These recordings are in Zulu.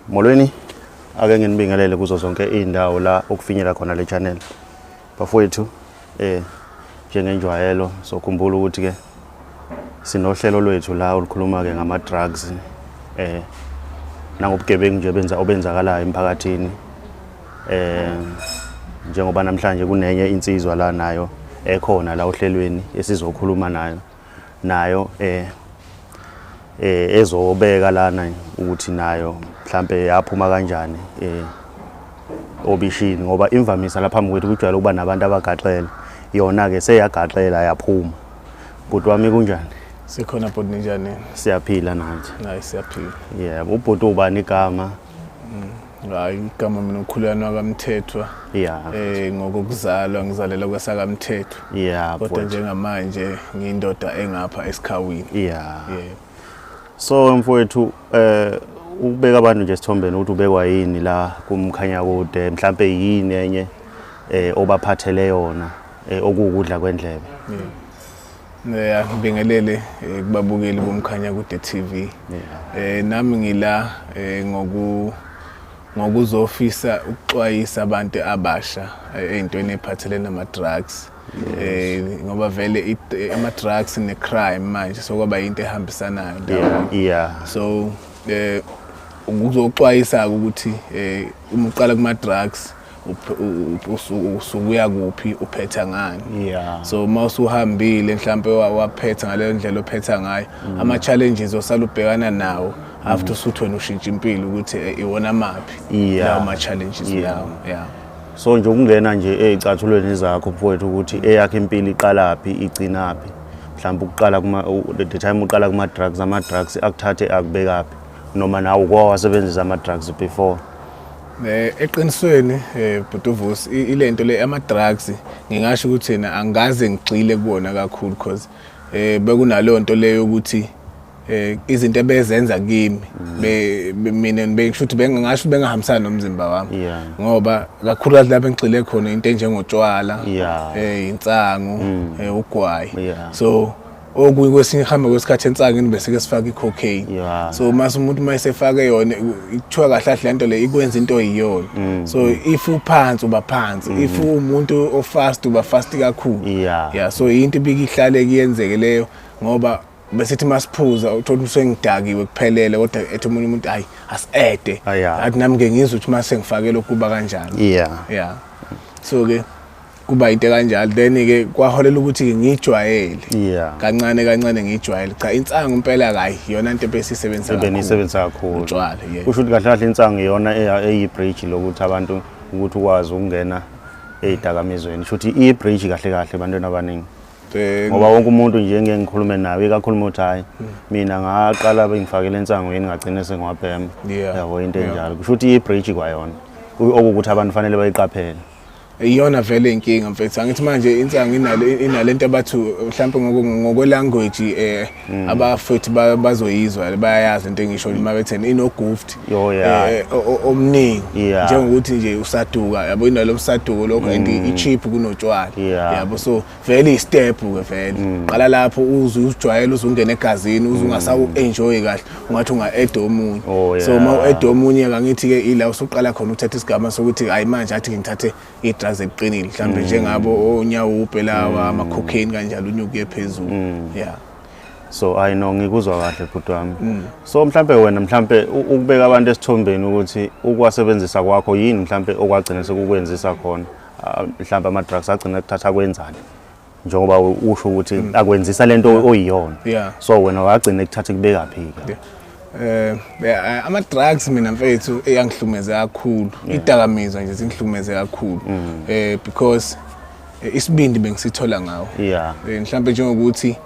Molweni, ake nginibingelele kuzo zonke izindawo la okufinyela khona le channel. Bafowethu, njengenjwayelo sokhumbula ukuthi ke sinohlelo lwethu la olukhuluma ke ngama drugs nangobugebengu nje benza obenzakalayo emphakathini. Njengoba namhlanje kunenye insizwa la nayo ekhona la ohlelweni esizokhuluma nayo ezobeka lana ukuthi nayo mhlambe yaphuma kanjani obishini, ngoba imvamisa lapha phambi kwethu kujwayele ukuba nabantu abagaxele, yona ke seyagaxela yaphuma. Bhuti wami, kunjani? Sikhona bhuti, ninjani? Siyaphila nathi. Hayi, siyaphila. Yebo, ubhuti ubani igama? Hayi, igama mina uKhulani kaMthethwa. Ngokuzalwa ngizalelwa kwasakamthethwa. Kodwa njengamanje ngiyindoda engapha esikhawini. Yeah. So mfowethu, ukubeka abantu nje esithombeni ukuthi ubekwa yini la kumkhanya kude, mhlambe yini enye obaphathele yona okukudla kwendlebe? Yeah, ngibingelele kubabukeli bomkhanya kude TV. Nami ngila ngokuzofisa ukuxwayisa abantu abasha ey'ntweni ey'phathelene nama-drugs. Ngoba vele ama-drugs ne-crime manje sokwaba into ehambisanayo ndawonye. So ukuzoxwayisa ukuthi uma uqala kuma-drugs usukuya kuphi, uphetha ngani. So uma usuhambile mhlambe waphetha ngaleyo ndlela ophetha ngayo, ama challenges osala ubhekana nawo after usuthi wena ushintsha impilo ukuthi iwona maphi lawo ma challenges lawo. Yeah. So nje ukungena nje ey'cathulweni zakho mfowethu ukuthi eyakho impilo iqalaphi igcinaphi, mhlawumbe ukuqala kuma the time uqala kuma drugs, ama drugs akuthathe akubekaphi, noma nawe ukwawasebenzisa ama drugs before? Eqinisweni bhuti Vusi, ilento le ama drugs ngingasho ukuthi yena angikaze ngigxile kuwona kakhulu, because bekunaleyo nto leyo ukuthi izinto ebezenza kimi mina bengisho ukuthi bengingasho bengahambisana nomzimba wami, ngoba kakhulukazi lapho engigxile khona into enjengotshwala, insangu, ugwayi. So okunye kwesinye kuhamba kwesikhathi ensangini bese ke sifaka i-cocaine. So mase umuntu mayesefake yona, kuthiwa kahle kahle lento le ikwenza into oyiyona. So if uphansi uba phansi, if umuntu ofast uba fast kakhulu. Yeah, so into ibike ihlale kuyenzeke leyo, ngoba besithi masiphuza uthola ukuthi sengidakiwe kuphelele, kodwa ethi omunye umuntu, "Hayi, asi-ede." Athi nami ke ngizwe ukuthi mase ngifake lokhu kuba kanjani. Yeah, so ke kuba into kanjalo, then ke kwaholela ukuthi ke ngijwayele kancane kancane ngijwayele. Cha, insangu impela kayi iyona into ebesisebenzisa kakhulu. Ebenisebenzisa kakhulu. Utshwala, yeah. Kusho ukuthi kahle kahle insangu iyona eyi-bridge lokuthi abantu ukuthi ukwazi ukungena ey'dakamizweni. Kusho ukuthi iyi-bridge kahle kahle ebantwini abaningi. Ngoba wonke umuntu nje engeke ngikhulume naye ikakhuluma ukuthi, "Hayi, mina ngaqala bengifakele ensangweni, ngagcina sengiwabhema." Yabo, into enjalo. Kusho ukuthi iyi-bridge kwayona. Okuwukuthi abantu fanele bayiqaphele. Iyona vele inkinga mfethu. Angithi manje insangu inalo inalento abathu mhlawumbe ngokwe-language abafethu bazoyizwa, bayayazi into engisho uma betheni inoguft Oh, yeah. Omningi, njengokuthi nje usaduka, yabo, inalo msaduko lokho and i-cheap kunotshwala. Yabo, so vele i-step ke vele qala lapho uze uzijwayele, uze ungene egazini, uze ungasawu-enjoy kahle, ungathi unga-add omunye. So uma u-add omunye, angithi ke ila usuqala khona uthatha isigaba sokuthi, hayi, manje athi ngithathe i-drugs eqinile, mhlawumbe njengabo onyawupe lawa, ama-cocaine kanjalo, unyuke phezulu, yeah. So I know, ngikuzwa kahle bhuti wami. So mhlambe wena mhlambe ukubeka abantu esithombeni ukuthi ukuwasebenzisa kwakho yini mhlambe okwagcina sekukwenzisa khona, mhlambe ama drugs agcina kuthatha kwenzani, njengoba usho ukuthi akwenzisa lento oyiyona. So wena wagcina kuthatha kubeka phi ke? Yeah, ama drugs mina mfethu eyangihlukumeze kakhulu, idakamizwa nje zingihlukumeze kakhulu, because isibindi bengisithola ngawo. Mhlambe njengokuthi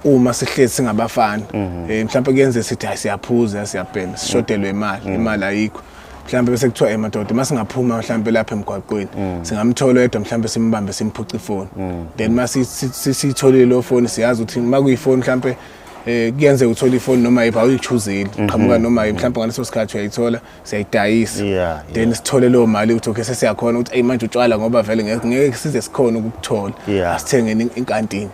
uma sihlezi singabafana, mhlambe kuyenze sithi, "Hayi, siyaphuza, siyabhema," sishodelwe imali, imali ayikho mhlambe, bese kuthiwa, "Madoda, masingaphuma mhlambe lapha emgwaqweni singamthola yedwa, mhlambe simbambe, simphuce ifoni." Then mase siyitholile lo phone, siyazi ukuthi makuyifoni mhlambe kuyenzeka uthola ifoni noma yiphi, awuyichuzeli, qhamuka noma yiphi, mhlambe ngaleso sikhathi uyayithola, siyayidayisa. Then sithole leyo mali ukuthi okay, sesiyakhona ukuthi, "Ey, manje utshwala, ngoba vele ngeke size sikhona ukukuthola, asithengeni inkantini."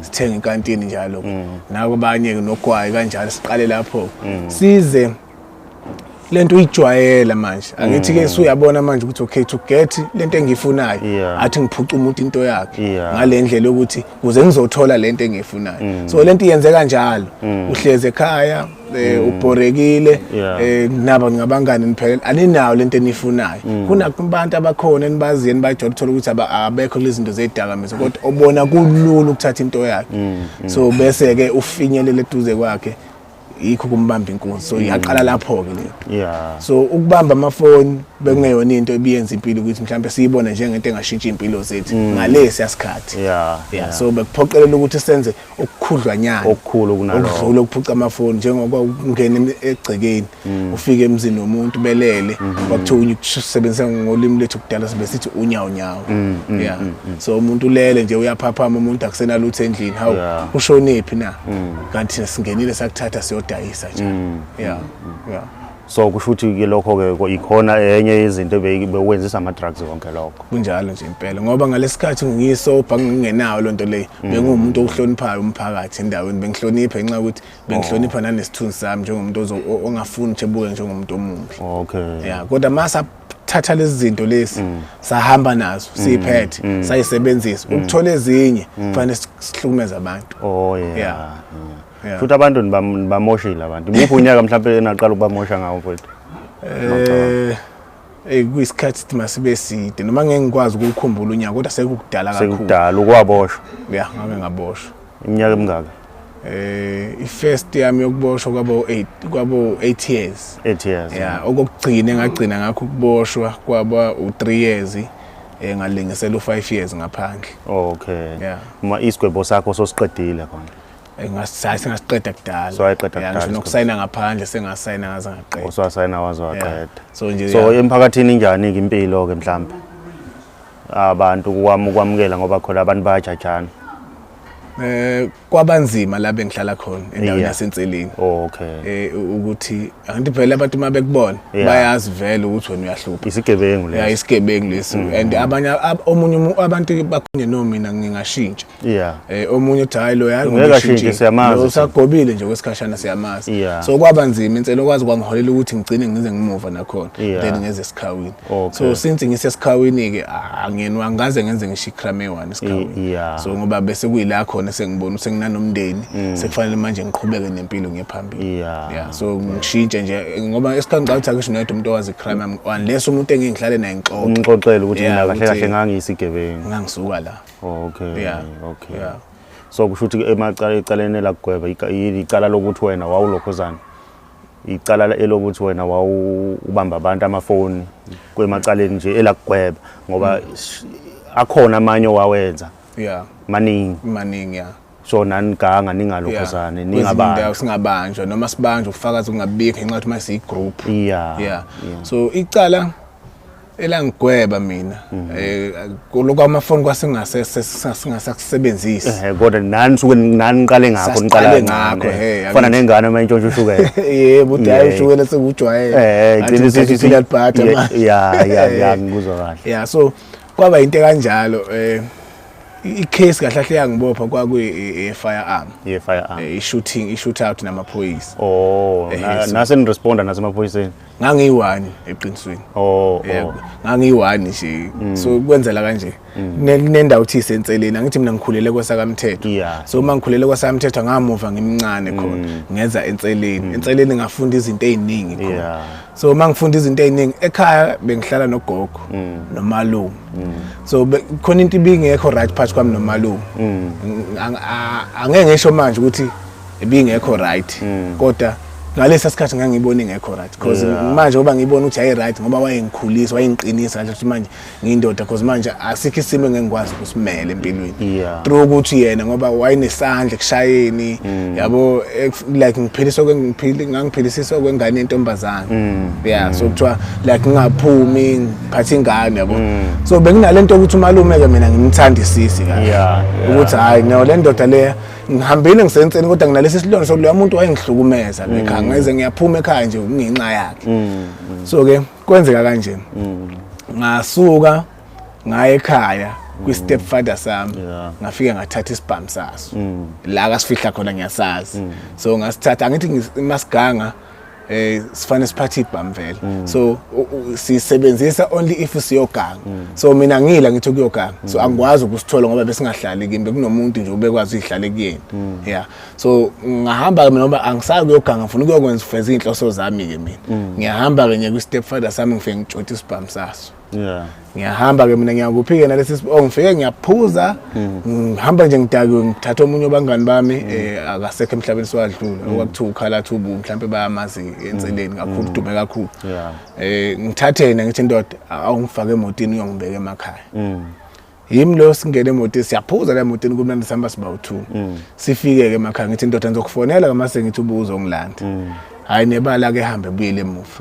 Sithenge inkantini njalo, nako abanye nogwayi kanjalo, siqale lapho size Lento uyijwayela manje, angithi ke usuyabona manje ukuthi okay, to get lento engiyifunayo, athi ngiphuca umuntu into yakhe ngale ndlela yokuthi kuze ngizothola lento engiyifunayo. So lento iyenzeka njalo, uhleze ekhaya, ubhorekile, naba ngabangani niphelele, aninayo lento enifunayo. Kunabantu abakhona enibaziyo enibajwayele, uthola ukuthi abekho kulezi zinto zezidakamizwa, kodwa obona kulula ukuthatha into yakhe. So bese ke ufinyelele eduze kwakhe, yikho kumbamba inkunzi. So yaqala lapho-ke lento. So ukubamba amafoni bekungeyona into ebiyenza impilo ukuthi mhlawumbe siyibone njengento engashintsha iy'mpilo zethu ngalesiya sikhathi. Yeah, so bekuphoqelela ukuthi senze okukhudlwanyana, Okukhulu kunalokho. Okudlula ukuphuca amafoni, njengoba ungena egcekeni, ufike emzini womuntu belele, kwakuthiwa usebenzisa ngolimi lethu kudala sibe sithi unyawo nyawo. Yeah, so umuntu ulele nje, uyaphaphama umuntu, akusenalutho endlini, hawu, ushonephi na? Kanti thina singenile, sakuthatha, siyodayisa nje. Yeah. So kusho ukuthi ke lokho ke ikhona enye izinto ebewenzisa ama drugs konke lokho. Kunjalo nje impela, ngoba ngalesikhathi ngiyisobha, ngingenayo lonto leyo, bengumuntu ohloniphayo umphakathi endaweni. Bengihlonipha ngenxa yokuthi bengihlonipha nanesithunzi sami njengomuntu ongafuni ukuthi ebuke njengomuntu omubi. Yeah, kodwa masa thatha lezi zinto lezi, sahamba nazo, siyiphethe, sayisebenzisa ukuthola ezinye, kufanele sihlukumeze abantu. Yeah. Futhi abantu nibamoshile abantu. Imuphi unyaka mhlawumbe enaqala ukubamosha ngawo, mfowethu? Kuyisikhathi masibe side, noma ngeke ngikwazi ukukhumbula unyaka, kodwa sekukudala kakhulu. Sekudala ukwaboshwa. Yeah, ngake ngaboshwa. Iminyaka emingaka? I-first yami yokuboshwa kwabo 8, kwabo 8 years. 8 years. Yeah, okokugcina engagcina ngakho ukuboshwa kwaba u3 years, ngalingisela u5 years ngaphandle. Yeah. Uma isigwebo sakho sosiqedile khona. Singasiqeda kudala. So wayiqeda Yeah, kudala ngisho isigwebo. Nokusayina ngaphandle sengasayina ngaze ngaqeda. Uswasayina waze waqeda. So nje So yeah. emphakathini injani ke impilo ke mhlambe? Abantu kwamukela, ngoba khona abantu bayajajana. Kwabanzima la bengihlala khona endaweni yaseNseleni. Ukuthi angithi phela abantu uma bekubona bayazi vele ukuthi wena uyahlupha. Isigebengu leso. Yeah, isigebengu leso. And abanye omunye abantu bakhonye no mina ngingashintsha. Omunye uthi hayi, lo yazi Ngeke ashintshe, siyamazi. Lo usagobile nje kwesikhashana, siyamazi. So kwaba nzima inselo, kwazi kwangiholela ukuthi ngigcine ngize ngimuva nakhona. Then ngeze esikhawini. So since ngisesikhawini ke, angiyena angaze ngenze ngisho i-crime eyi-one esikhawini. So ngoba bese kuyila khona sengibona senginanomndeni, sekufanele manje ngiqhubeke nempilo ngiye phambili. Yeah, so ngishintshe nje ngoba esikhawini ngicabanga ukuthi akisho noyedwa umuntu owazi i-crime yami, unless umuntu engihlale naye ngixoxe. Umxoxele ukuthi Yeah, mina kahle kahle ukuthi ngangiyisigebengu. Ngangisuka la. So kusho ukuthi emacala ecaleni elakugweba icala lokuthi wena wawulokhozana, icala elokuthi wena wawubamba abantu amafoni kwemacaleni nje elakugweba, ngoba akhona amanye owawenza maningi. Maningi, yeah. So naniganga ningalokhozane Kwezinye ningabantu. Indawo singabanjwa, noma sibanjwa ubufakazi kungabikho ngenxa yokuthi manje siyi-group. Yeah, so icala elangigweba mina, lokho amafoni kwasingase singasakusebenzisi. Kodwa nani suke nani niqale ngakho, niqala Sasiqale ngakho, kancane. he, Fana angithi. nengane uma intshontsha ushukela. Yebo, uthi hayi, ushukela sekujwayele. Athi gcina uthatha i-peanut butter manje. Yeah, ngikuzwa kahle. Yeah, so kwaba into kanjalo. I-case kahle kahle yangibopha kwakuyi firearm. Yeah, firearm. I-shooting, i-shootout namaphoyisa. Oh, nase niresponda nasemaphoyiseni. Ngangiyi-one eqinisweni. Oh. Ngangiyi-one nje. So kwenzela kanje, kunendawo thi isenseleni, angithi mina ngikhulele kwasakamthetho. So uma ngikhulele kwasakamthetho, ngamuva ngimncane khona, ngenza enseleni. Enseleni ngafunda izinto ey'ningi khona. So uma ngifunda izinto ey'ningi, ekhaya bengihlala nogogo nomalume. So khona into ibingekho right phakathi kwami nomalume. Angeke ngisho manje ukuthi ibingekho right, kodwa ngalesa sikhathi ngangibona ingekho right, because manje ngoba ngibona ukuthi ayi right, ngoba wayengikhulisa, wayengiqinisa kahle ukuthi manje ngiyindoda, because manje asikho isimo engengikwazi ukusimela empilweni through ukuthi yena, ngoba wayenesandla ekushayeni, yabo, like ngiphiliswa kwengiphili ngangiphilisiswa kwengane yentombazane. Yeah, so kuthiwa like ngingaphumi ngiphathe ingane, yabo. So benginalento yokuthi umalume ke mina ngimthandisisi kahle ukuthi hayi no, le ndoda le ngihambile ngisenseni, kodwa nginalesi silonda sokuloya muntu wayengihlukumeza la ekhaya, ngeze ngiyaphuma ekhaya nje kungenxa yakhe. So ke kwenzeka kanje, ngasuka ngaya ekhaya kwi-step father sami. Ngafike ngathatha isibhamu saso la kasifihla khona, ngiyasazi. So ngasithatha, angithi masiganga Sifane siphathe ibhamu vele, so sisebenzisa only if siyoganga. So mina ngila ngithi kuyoganga, so angikwazi ukusithola ngoba besingahlali kimi, bekunomuntu nje ubekwazi uyihlale kuyena. Yeah, so ngahamba ke mina ngoba angisayi kuyoganga, ngifuna ukuyokwenza ufeza iy'nhloso zami ke mina. Ngiyahamba ke nje kwi-step father sami, ngifike ngitshontshe isibhamu saso. Ngiyahamba ke mina, ngiyakuphi ke nalesi oh, ngifike ngiyaphuza, ngihamba nje ngidakiwe, ngithatha omunye wabangani bami, akasekho emhlabeni, siwadlula, okwakuthiwa ukhala thubu, mhlampe bayamazi enseleni kakhulu, dume kakhulu. Ngithathe yena, ngithi, "Ndoda, awungifake emotini uyongibeka emakhaya." Yimi lo, singene emotini, siyaphuza la emotini, kumnandi, sihamba siba u-two. Sifike-ke emakhaya, ngithi, "Ndoda, ngizokufonela kamase ngithi ubuze uzongilanda." Hhayi, nebala-ke ehambe ebuyele emuva.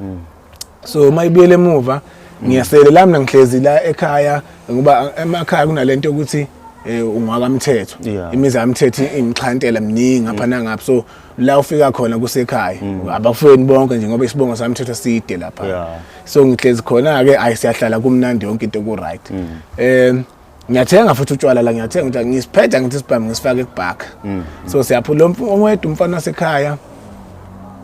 So uma ibuyele emuva, ngiyasele la mina, ngihlezi la ekhaya, ngoba emakhaya kunalento yokuthi ungwakamthetho. Imizi yamthetho imixhantela miningi ngapha nangapha, so la ufika khona kusekhaya, abafweni bonke nje, ngoba isibongo samthetho side lapha. So ngihlezi khona ke, ayi, siyahlala kumnandi, yonke into ku right. Ngiyathenga futhi utshwala la, ngiyathenga utshwala, ngisiphetha, ngithi isibhamu ngisifake kubhaka. So siyaphula, lo owedwa umfana wasekhaya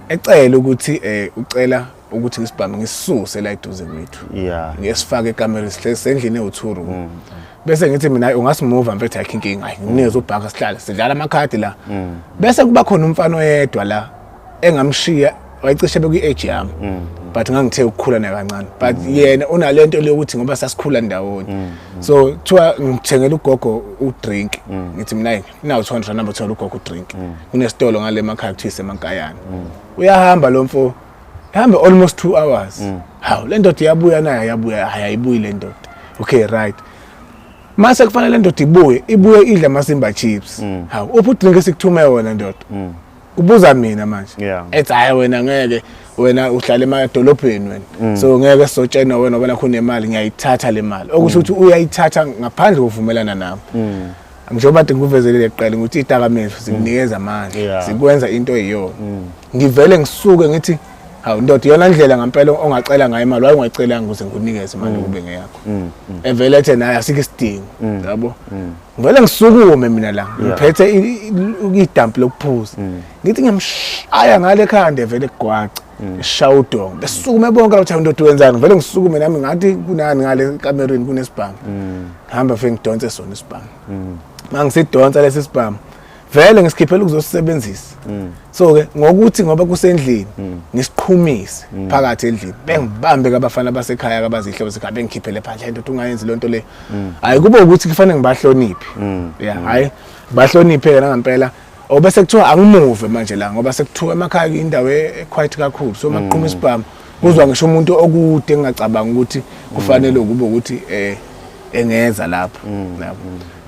ecela ukuthi ucela ukuthi isibhamu ngisisuse la eduze kwethu, ngesifake ekamereni, sihlezi sendlini ewu-two room. Bese ngithi mina, "Hayi, ungasimuva mfethu, ayikho inkinga, hayi, nginikeze ubhaka sihlale sidlala amakhadi la." Bese kuba khona umfana oyedwa la engamshiya, wayecishe bekwi-age yami, but ngangithe ukukhula naye kancane, but yena unalento leyokuthi ngoba sasikhula ndawonye. So kuthiwa ngithengela ugogo udrink, ngithi mina, "Hayi, nawu 200 rand, uthengela ugogo udrink." Kunesitolo ngale emakhaya kuthiwa isemankayana. Uyahamba lo mfo, hambe almost 2 hours. Hawu, le ndoda iyabuya nayo, yabuya, hayi, ayibuyi le ndoda. Okay, right, mase kufanele le ndoda ibuye, ibuye idla amasimba chips. Hawu, uphi udrink esikuthume wona, ndoda? Kubuza mina manje. Ethi, "Hayi, wena ngeke, wena uhlala emadolobheni wena, so ngeke sizotshena wena ngoba nakho unemali, ngiyayithatha le mali." Okusho ukuthi uyayithatha ngaphandle kokuvumelana nami. Njengoba kade ngikuvezelele kuqala ukuthi idakamizwa zikunikeza amandla, zikwenza into eyiyona. Ngivele ngisuke ngithi, "Hawu ndoda, iyona ndlela ngempela ongacela ngayo imali? Waye ungayicelanga ukuze ngikunikeze imali kube ngeyakho?" Evele ethe naye asikho isidingo, yabo. Ngivele ngisukume mina la, ngiphethe idamp lokuphuza, ngithi ngiyamshaya ngale khanda, evele kugwaca, eshaya udonga. Besukume bonke lapho, "Ndoda, wenzani?" Ngivele ngisukume nami, ngathi kunani ngale ekamereni, kunesibhamu. Ngihamba fike ngidonse sona isibhamu. Mangisidonsa lesi sibhamu, vele ngisikhiphela ukuzosisebenzisa. So ke ngokuthi ngoba kusendlini, ngisiqhumise phakathi endlini, bengibambe kabafana basekhaya, kabazihlobo sekhaya, bengikhiphele phandle, "Ndoda, ungayenzi lonto le." Hayi, kube ukuthi kufanele ngibahloniphe. Yeah, hayi, bahloniphe ke ngempela. Obese kuthiwa angimuve manje la, ngoba sekuthiwa emakhaya indawo e-quiet kakhulu, so makuqhuma isibhamu kuzwa ngisho umuntu okude engingacabanga ukuthi kufanele kube ukuthi engeza lapho, yabo.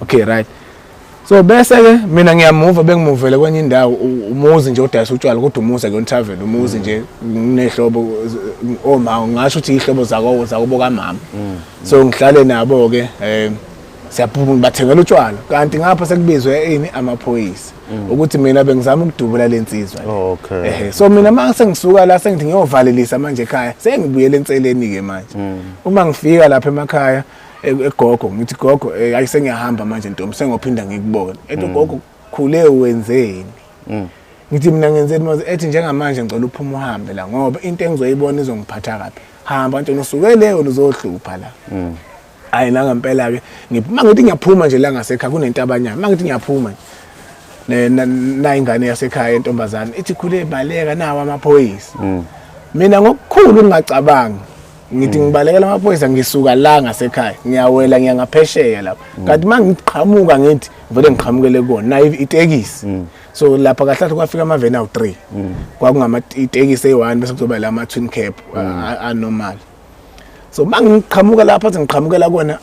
Okay, right, so bese ke mina ngiyamuva, bengimuvele kwenye indawo, umuzi nje odayisa utshwala, kodwa umuzi akuyona tavern, umuzi nje nginehlobo oma, ngisho ukuthi ihlobo zako zakubo kamama. So ngihlale nabo ke, siyaphuma, bathengela utshwala, kanti ngapha sekubizwe ini, amaphoyisa, ukuthi mina bengizama ukudubula lensizwa le. Ehe, so mina uma sengisuka la, sengithi ngiyovalelisa manje ekhaya, sengibuyele enseleni ke manje. Uma ngifika lapha emakhaya egogo, ngithi, "Gogo, ayi, sengiyahamba manje ntombi, sengophinda ngikubone." Ethi ugogo, "Khule, wenzeni?" Ngithi mina, "Ngenzeni manje?" Ethi, "Njengamanje ngicela uphume uhambe la, ngoba into engizoyibona izongiphatha kabi. Hamba nje, usuke le wena uzohlupha la." Hayi, nangempela ke uma ngithi ngiyaphuma nje la ngasekhaya, kunentabanyana, uma ngithi ngiyaphuma nje, na ingane yasekhaya entombazane ithi, "Khule, baleka, nawo amaphoyisa." Mina ngokukhulu ngingacabangi, ngithi ngibalekela amaphoyisa, ngisuka la ngasekhaya, ngiyawela, ngiya ngaphesheya lapha, kanti uma ngiqhamuka ngithi vele ngiqhamukele kuwona nayo itekisi. So lapha kahle kahle kwafika amaveni awu-3, kwakungama itekisi eyi-1, bese kuzoba la ama-twin cab anormal. So uma ngiqhamuka lapha, athi ngiqhamukela kona,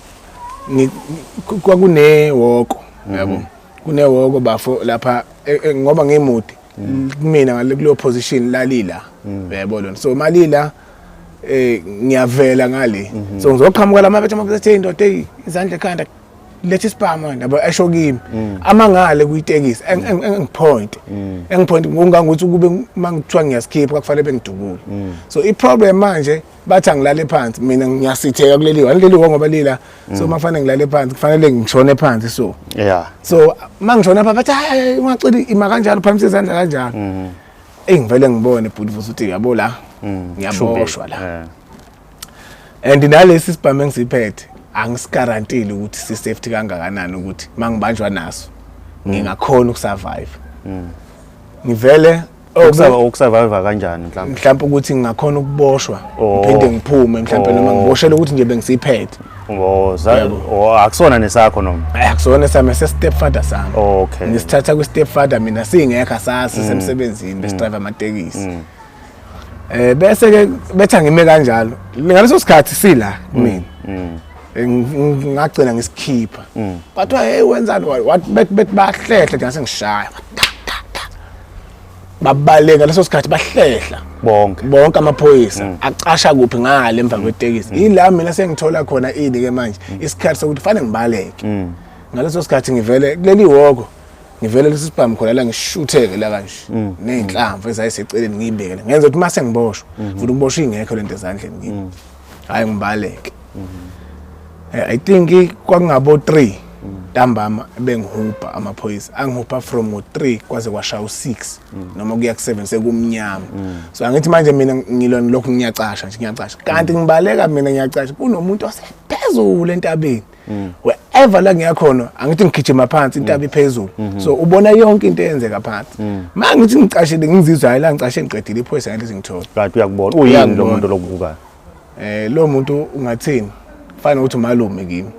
kwakunewoko, yabo, kunewoko bafo lapha, ngoba ngimude kumina ngale kuleyo position lalila, uyayibona lona. So malila ngiyavela ngale, so ngizoqhamuka la mabethe mabethe, "Indoda, hey, izandla ekhanda, letha isibhamu wena," yabo, esho kimi amangale kuyitekisi, engipoint engipoint ngongangokuthi kube mangithiwa ngiyasikhipha kwakufanele bengidubule. So i-problem manje, bathi angilale phansi, mina ngiyasitheka kuleli wani, leli ngoba lila, so makufanele ngilale phansi, kufanele ngishone phansi, so so mangishona phansi, bathi, "Hayi, ungaceli, ima kanjalo, phamisa izandla kanjalo." Engivele ngibone bhuti Vusi ukuthi yabo la ngiyaboshwa la. And nalesi sibhamu engisiphethe angisigarantile ukuthi si safety kangakanani, ukuthi mangibanjwa naso ngingakhona ukusurvive. Ngivele Ukusurvive kanjani mhlawumbe? Mhlawumbe ukuthi ngingakhona ukuboshwa, Oh. ngiphinde ngiphume mhlawumbe, noma Oh. ngiboshelwe ukuthi nje bengisiphethe. Oh, Yebo. oh, akusona nesakho noma? Hayi, akusona sami, se-stepfather sami. Ngisithatha kwi-stepfather mina singekho, asazi, semsebenzini, besidrive amatekisi. Bese ke betha ngime kanjalo ngaleso sikhathi sila kumina. Ngagcina ngisikhipha, bathiwa, "Hey, wenzani?" Wathi bethi bahlehla nje, ngase ngishaya, ta ta ta, babaleka leso sikhathi, bahlehla bonke. Bonke amaphoyisa acasha kuphi? Ngale emva kwetekisi. Ila mina sengithola khona ini ke manje isikhathi sokuthi fanele ngibaleke. Ngaleso sikhathi ngivele kuleli woko, ngivele lesi sibhamu khona la, ngishutheke la kanje ney'nhlamvu ezayiseceleni, ngiyibekele, ngenza ukuthi mase ngiboshwa futhi ukuboshwa ingekho lento ezandleni kimi, hhayi, ngibaleke. I think kwakungabo 3 ntambama bengihubha amaphoyisa, angihubha from ngo-3 kwaze kwashaya u-6 noma kuya ku-7, sekumnyama. So angithi manje mina ngilwa lokhu, ngiyacasha nje, ngiyacasha, kanti ngibaleka mina ngiyacasha, kunomuntu osephezulu entabeni. Wherever la ngiyakhona, angithi ngigijima phansi, intaba iphezulu, so ubona yonke into eyenzeka phansi. Ma ngithi ngicashile, ngizizwa, hayi, la ngicashe ngiqedile, iphoyisa ngeke ngithole. Kanti uyakubona, uyini lo Uyangibona. muntu lokubukayo? Lo muntu ungathini, fana ukuthi umalume kimi.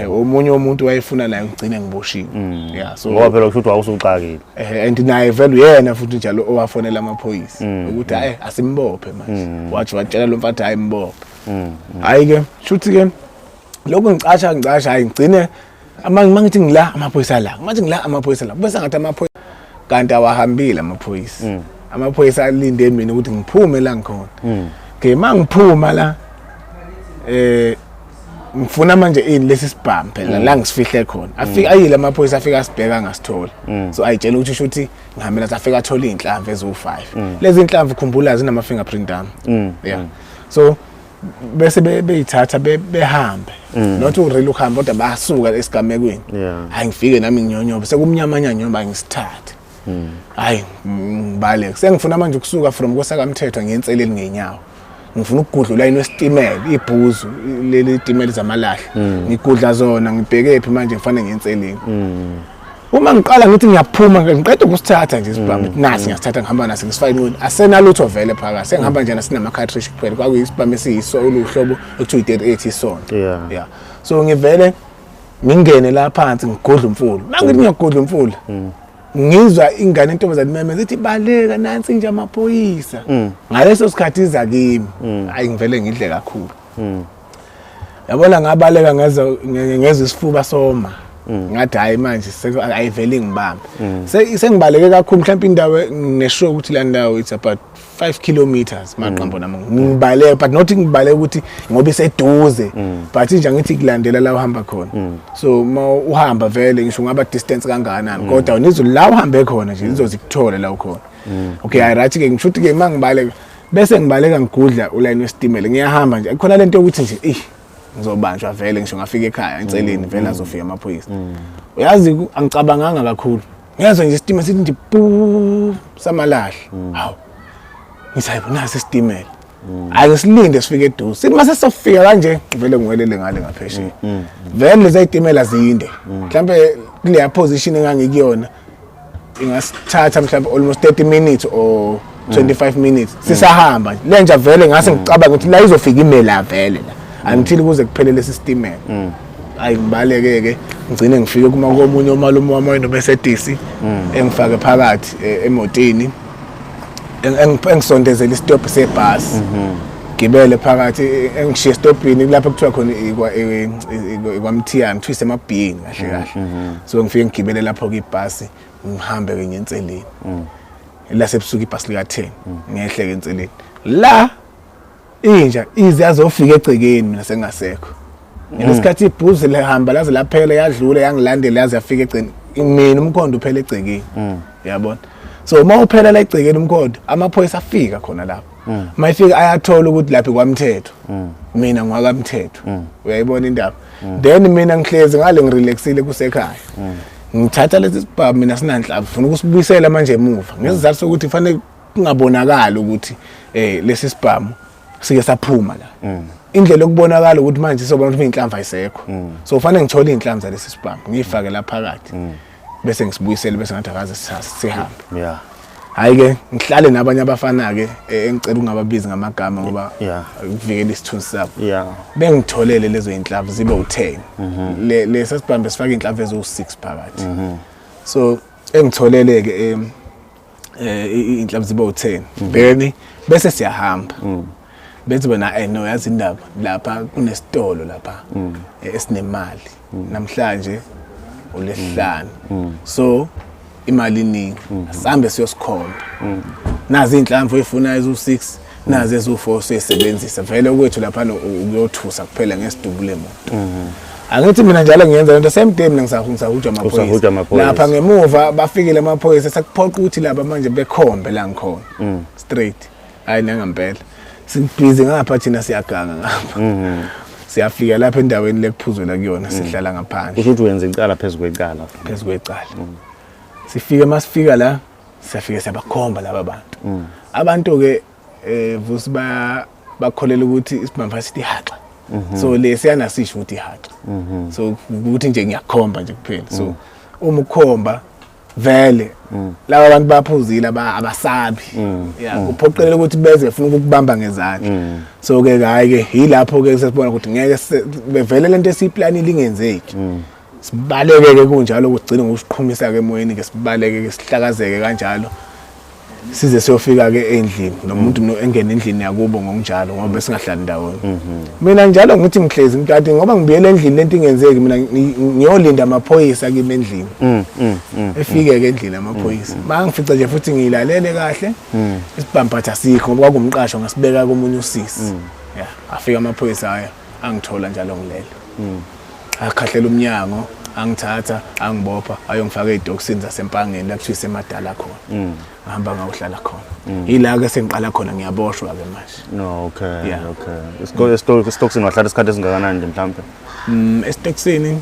Omunye umuntu wayefuna naye ngigcine ngiboshiwe, yeah, so Ngoba phela kusho ukuthi wawusuxakile. And naye vele uyena futhi njalo owafonela amaphoyisa ukuthi hayi, asimbophe manje. Wathi watshela lo mfana, hayi, mbophe. Hayi ke, shuthi ke lokhu ngicasha ngicasha, hayi, ngigcine ama mangithi ngila amaphoyisa la, manje ngila amaphoyisa la, bese ngathi amaphoyisa kanti awahambile amaphoyisa. Amaphoyisa alinde mina ukuthi ngiphume la ngikhona. Okay, mangiphuma la, ngifuna manje ini lesi sibhamu phela la ngisifihle khona. Afika ayile amaphoyisa, afika asibheka, ngasithola. So ayitshela ukuthi shuthi ngihambela, afika athola iy'nhlamvu eziwu-5. Lezi inhlamvu, khumbula, zinama fingerprint ami, yeah. So bese beyithatha behambe, not really ukuhamba, kodwa basuka esigamekweni. Hayi, ngifike nami nginyonyobe, sekumnyamanya nyoba, ngisithathe, hayi, ngibaleke. Sengifuna manje ukusuka from kwesakamthetho ngiyenseleni ngenyawo, ngifuna ukugudla ulayini wesitimela, ibhuzu leli timela zamalahle, ngigudla zona ngibheke phi manje? Ngifanele ngiyenseleni. Uma ngiqala ngithi ngiyaphuma, ngiqeda ukusithatha nje isibhamu, nasi ngiyasithatha, ngihamba naso, ngisifake enqweni, asenalutho vele phakathi, sengihamba nje nasinama-cartridge kuphela. Kwakuyisibhamu esiyiso oluhlobo ekuthiwa i-38 isonto. Yeah, so ngivele ngingene la phansi, ngigudla umfula. Uma ngithi ngiyagudla umfula, ngizwa ingane intombazane imemeza ithi, "Baleka, nansi nje amaphoyisa." Ngaleso sikhathi iza kimi, hayi, ngivele ngidle kakhulu, yabona, ngabaleka, ngezwe isifuba soma, ngathi hayi, manje ayivele ingibambe. Sengibaleke kakhulu, mhlawumbe indawo nginesure ukuthi la ndawo it's about 5 kilometers maqambo nami ngibaleka, but not ngibaleka ukuthi ngoba iseduze, but nje angithi kulandela la uhamba khona. So uma uhamba vele, ngisho ungaba distance kangakanani, kodwa nizwe la uhambe khona nje, izoze ikuthole la ukhona. Okay, hayi, right ke, ngisho ukuthi ke mangibaleka, bese ngibaleka ngigudla ulayini wesitimela, ngiyahamba nje khona lento yokuthi nje eh ngizobanjwa vele, ngisho ngafika ekhaya enseleni vele azofika amaphoyisa. Uyazi, angicabanganga kakhulu, ngezwe nje isitimela sithi nje pu samalahle. Hawu, ngithi hayi, nasi isitimela, hayi, ngisilinde sifike eduze. Sithi mase sofika kanje, vele ngiwelele ngale ngaphesheya. Vele lezi zitimela zinde, mhlambe kuleya position engangikuyona ingasithatha mhlawumbe almost 30 minutes or 25 minutes sisahamba nje. Le nja vele ngase ngicabanga ukuthi la izofika imela vele la until kuze kuphele lesi sitimela. Hayi, ngibaleke ke, ngigcine ngifike kuma komunye umalume wami oyiNomercedes, engifake phakathi emotini, engisondezela isitobhi sebhasi, gibele phakathi, engishiye esitobhini lapho kuthiwa khona ikwaMthiyane, kuthiwa isemabhiyeni kahle kahle. So ngifike ngigibele lapho ke ibhasi, ngihambe ke ngenseleni lasebusuku, ibhasi lika-10, ngehle ke enseleni la, inja ize yazofika egcekeni mina sengasekho. Ngesikhathi ibhuzi lihamba laze laphela, yadlula, yangilandela yaze yafika egcekeni, mina umkhondo uphela egcekeni, uyabona. So uma uphela la egcekeni umkhondo, amaphoyisa afika khona lapho. Uma efika ayathola ukuthi lapha kwamthetho, mina ngwakamthetho, uyayibona indaba. Then mina ngihlezi ngale, ngirelaxile, kusekhaya. Ngithatha lesi sibhamu mina sinanhlamvu, ngifuna ukusibuyisela manje emuva ngesizathu sokuthi kufanele kungabonakali ukuthi lesi sibhamu sike saphuma la. Indlela yokubonakala ukuthi manje sobona ukuthi inhlamvu ayisekho. So kufanele ngithole inhlamvu zalesi sibhamu ngiyifake la phakathi. Bese ngisibuyisele bese ngathi akaze sihambe. Yeah. Hayi ke ngihlale nabanye abafana ke engicela ungababizi ngamagama ngoba ukuvikela isithunzi sabo. Yeah. Bengitholele lezo inhlamvu zibe u10. Le lesa sibambe sifaka inhlamvu eziwu6 phakathi. So engitholele ke inhlamvu zibe u10. Then bese siyahamba. Bethi bona no yazi indaba lapha kunesitolo lapha esinemali. Namhlanje ulesihlanu. So imali iningi asambe siyosikhomba. Nazi inhlamvu oyifunayo ezu6 nazi ezu4 siyisebenzisa vele okwethu lapha ukuyothusa kuphela ngesidubule muntu. Angithi mina njalo ngiyenza lento same day mina ngisahujwa Usahujwa amaphoyisa. amaphoyisa. Lapha ngemuva bafikile amaphoyisa sekuphoqa ukuthi laba manje bekhombe la ngikhona. Straight. Hayi nangampela. Sibhizi ngapha thina siyaganga ngapha. Siyafika lapha endaweni lekuphuzela kuyona sihlala ngaphandle. Kusho ukuthi wenza icala phezu kwecala. Phezu kwecala. Sifike masifika la siyafika siyabakhomba laba bantu. Abantu ke Vusi bakholela ukuthi isibhamu sithi ihaxa. So lesiyana sisho ukuthi ihaxa. So ukuthi nje ngiyakhomba nje kuphela. So uma ukhomba vele laba bantu baphuzile abasabi. Yeah, kuphoqelela ukuthi beze befuna ukukubamba ngezandla. So ke hayi ke yilapho ke sesibona ukuthi ngeke bevele lento esiyiplanile ingenzeki. Sibaleke ke kunjalo kugcina ngokusiqhumisa ke emoyeni ke sibaleke ke sihlakazeke kanjalo. Size siyofika ke endlini nomuntu no engena endlini yakubo ngokunjalo ngoba besingahlali ndawonye. Mina njalo ngithi ngihlezi ngikade ngoba ngibuyele endlini lento ingenzeki mina ngiyolinda amaphoyisa kimi endlini. Efike ke endlini amaphoyisa. Bangifica nje futhi ngilalele kahle. Isibhampatha asikho ngoba kwakumqasho ngasibeka komunye usisi. Yeah, afika amaphoyisa haya angithola njalo ngilele. Akhahlela umnyango, angithatha, angibopha, ayongifaka ezitokisini zaseMpangeni la kuthiwa isemadala khona. Ngihamba ngayohlala khona. Yila ke sengiqala khona ngiyaboshwa ke manje. No, okay, Yeah. okay. Esitokisini wahlala isikhathi esingakanani nje mhlambe? Esitokisini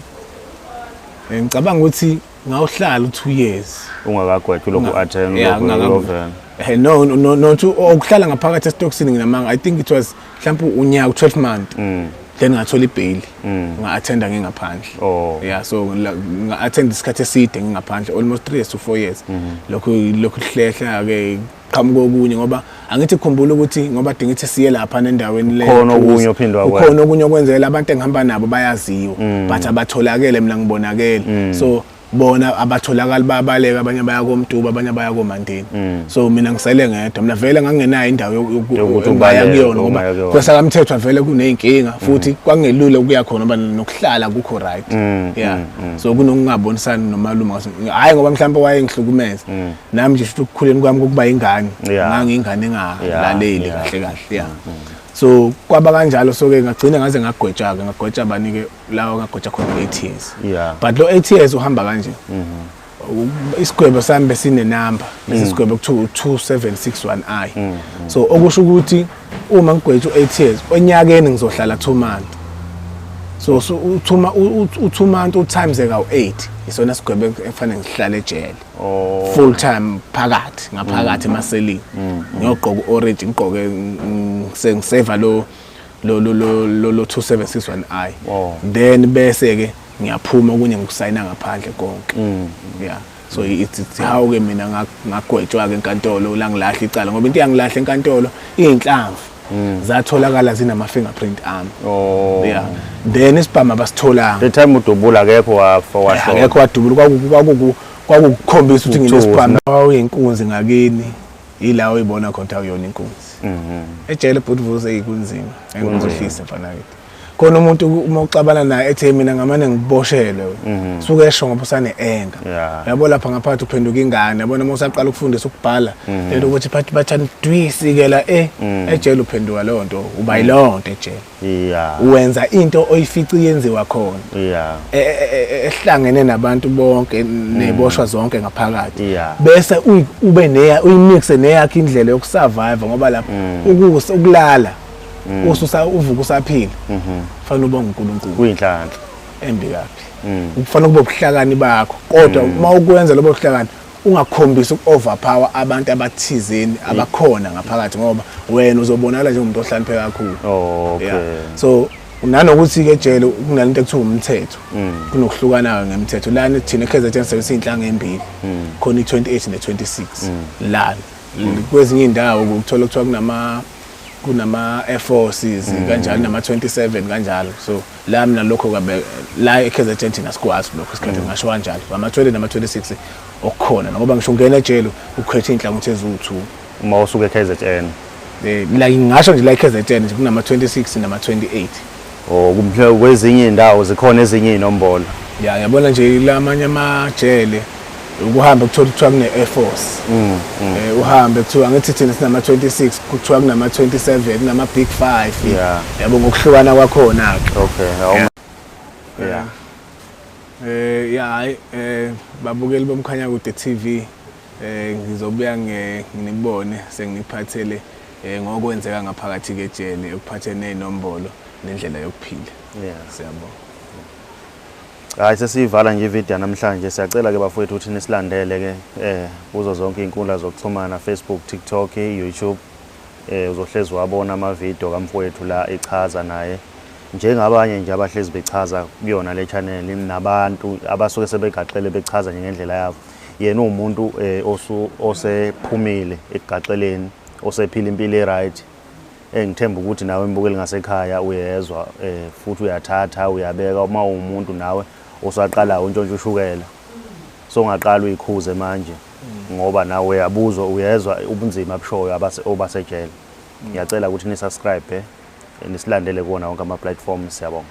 ngicabanga ukuthi ngawuhlala u2 years. Ungakagwetshwa ulokhu attend Yeah, ulokhu ulovela. No no no ukuhlala ngaphakathi esitokisini nginamanga. I think it was mhlawumbe unyaka 12 month. Then ngathola ibail. Nga-attenda ngingaphandle. Oh. Yeah, so nga-attend isikhathi eside ngingaphandle almost 3 years to 4 years. Lokhu kuhlehla ke qhamuka okunye ngoba angithi khumbula ukuthi ngoba dinga ukuthi siye lapha nendaweni le. Khona okunye ophinde wakwenza. Khona okunye okwenzela abantu engihamba nabo bayaziwa but abatholakele mina ngibonakele. So bona abatholakali bayabaleka abanye baya koMtuba abanye baya koMandeni. So mina ngisele ngedwa mina vele ngangenayo indawo Yokuthi engaya ubaleke, kuyona ngoba ungaya kuyona. kwesakamthethwa vele kuneyinkinga futhi kwakungelula ukuya khona ngoba nokuhlala kukho right. Yeah. So kunokungabonisani nomalume hayi ngoba mhlawumbe wayengihlukumeza. Nami nje futhi ukukhuleni kwami kokuba ingane ngangiyingane engalaleli kahle kahle. Yeah. So kwaba kanjalo so ke ngagcina ngaze ngagwetsha ke ngagwetsha bani ke lawo ngagwetsha khona 8 years. Yeah. But lo 8 years uhamba kanje. Isigwebo sami besine number lesi sigwebo kuthiwa 2761I. So okusho ukuthi uma ngigwetshwa 8 years onyakeni ngizohlala 2 months. So u2 month u times ka 8 isona sigwebo efanele ngihlale ejele. Oh. Full time phakathi ngaphakathi emaselini. Ngiyogqoka uorange ngigqoke sengiseva lo lo lo lo lo 2761I. Oh. Then bese ke ngiyaphuma okunye ngikusayina ngaphandle konke. Yeah. So it's how ke mina ngagwetshwa ke enkantolo la ngilahla icala ngoba into yangilahla enkantolo iyinhlamvu. Zatholakala zinama fingerprint ami. Oh. Yeah. Then isibhamu abasitholanga. The time udubula akekho wafa washona. Akekho wadubula kwakukukhombisa ukuthi nginesibhamu. Wawuyinkunzi ngakini ila oyibona khona awuyona inkunzi. Ejele bhuti Vusi eyikunzima. Engikhohlise mfana kithi. Khona umuntu uma uxabana naye ethi mina ngamane ngiboshelwe. Suke esho ngoba usane anger. Yabo lapha ngaphakathi uphenduka ingane. Yabona uma usaqala ukufundisa ukubhala lento ukuthi phathi bathani dwisikela ejele uphenduka leyo nto uba yileyo nto ejele. Yeah. Wenza into oyifici yenziwa khona. Yeah. Ehlangene nabantu bonke neboshwa zonke ngaphakathi. Yeah. Bese ube neya uyimixe neyakhe indlela yokusurvive ngoba lapha ukulala ususa uvuka usaphila. Fanele ubonge uNkulunkulu. Kuyinhlanhla. Embi kabi. Kufanele kube ubuhlakani bakho, kodwa uma ukwenza lobo buhlakani ungakhombisi uku-overpower abantu abathizeni abakhona ngaphakathi, ngoba wena uzobonakala njengomuntu ohlakaniphe kakhulu. Yeah. So nanokuthi-ke ejele kunalento ekuthiwa umthetho, kunokuhlukana-ke ngemthetho lana. Thina e-KZN sebenzisa iy'nhlanga ey'mbili khona, i-28 ne-26 lana. Kwezinye iy'ndawo kuthola kuthiwa kunama Air Forces kanjalo, nama 27 kanjalo. So la mina lokho kabe la e-KZN thina sikwazi lokho isikhathi, ngisho kanjalo, ama 20 nama 26 okukhona, ngoba ngisho ungena ejele ukhetha inhlangothi eziwu2. Uma usuke e-KZN? La ngingasho nje la e-KZN nje kunama 26 nama 28. Oh, kwezinye iy'ndawo zikhona ezinye iy'nombolo. Ya, yabona nje lamanye amajele ukuhamba kuthola kuthiwa kune Air Force, uhambe kuthiwa, ngithi thina sinama 26, kuthiwa kunama 27, kunama Big 5. Yabo, ngokuhlukana kwakhona ke. Okay, yeah. Ya, hayi, babukeli boMkhanya Kude TV, ngizobuya nginibone senginiphathele ngokwenzeka ngaphakathi kejele ukuphathe nezinombolo nendlela yokuphila. Siyabonga. Hayi, sesiyivala nje ividiyo namhlanje. Siyacela ke bafowethu ukuthi nisilandele ke kuzo zonke iy'nkundla zokuxhumana, Facebook, TikTok, YouTube. Uzohlezi wabona amavidiyo kamfowethu la echaza naye njengabanye nje abahlezi bechaza kuyona le channel, nabantu abasuke sebegaxele bechaza nje ngendlela yabo. Yena uwumuntu osephumile ekugaxeleni, osephila impilo e-right, engithemba ukuthi nawe mbukeli ngasekhaya uyezwa, futhi uyathatha uyabeka. Uma uwumuntu nawe osaqalayo untshontsha ushukela, so ungaqala uyikhuze manje, ngoba nawe uyabuzwa, uyezwa ubunzima abushoyo obasejele. Ngiyacela ukuthi ni-subscribe, nisilandele kuwona wonke ama-platform. Siyabonga.